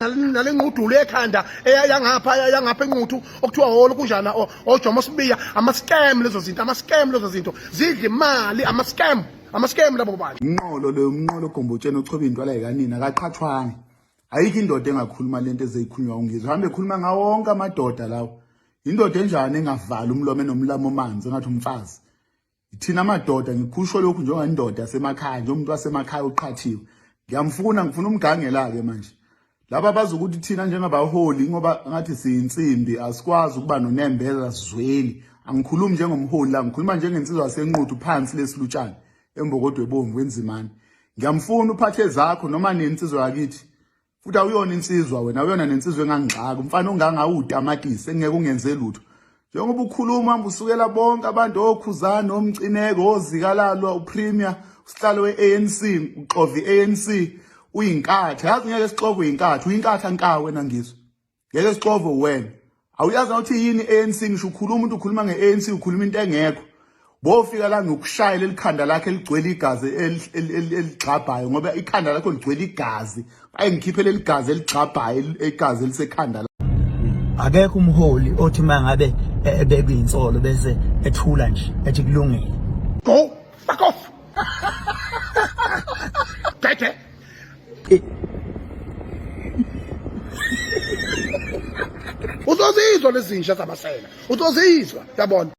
Nale nqudulu ekhanda eyangapha yangapha enquthu okuthiwa holo kunjana ojomo sibiya ama-scam lezo zinto, ama-scam lezo zinto zidla imali, ama-scam, ama-scam labo bantu. Umnqolo loyo, umnqolo ogombotsheni ochoba intwala yikanina akaqhathwanga. Ayikho indoda engakhuluma lento ezeyikhulunywa uNgizwe. Hambe ekhuluma ngawo wonke amadoda lawo. Indoda enjani engavali umlomo enomlamo omanzi engathi umfazi? Thina madoda, ngikhusho lokhu njengendoda yasemakhaya, njengomuntu wasemakhaya oqhathiwe. Ngiyamfuna, ngifuna umgangela-ke manje. Laba bazi ukuthi thina njengabaholi, ngoba ngathi siyinsimbi, asikwazi ukuba nonembeza, sizweli. Angikhulumi njengomholi la, ngikhuluma njengensizwa yaseNquthu phansi lesilutshane embokodwe ebomvu enzimane. Ngiyamfuna uphathe zakho noma nensizwa yakithi. Futhi awuyona insizwa wena, awuyona nensizwa engangixaka. Umfana ongangawutamatisi engeke ungenze lutho. Njengoba ukhuluma hamba usukela bonke abantu, okhuzani, omcineko, ozikalalo, uPremier, usihlalo we-ANC, uxova i-ANC, uyinkatha. Yazi ngeke sixove uyinkatha, uyinkatha nka wena Ngizwe. Ngeke sixove wena. Awuyazi ukuthi yini i-ANC, ngisho ukhuluma umuntu ukhuluma nge-ANC ukhuluma into engekho. Bofika la ngikushaya leli khanda lakhe eligcwele igazi eligxabhayo, ngoba ikhanda lakho ligcwele igazi. Ayi ngikhiphe leli gazi eligxabhayo, igazi elisekhanda. Akekho umholi othi mangabe ebekwe insolo bese ethula nje ethi kulungile. Go fuck off. Gede. Uzozizwa lezinja zamasela. Uzozizwa, yabona.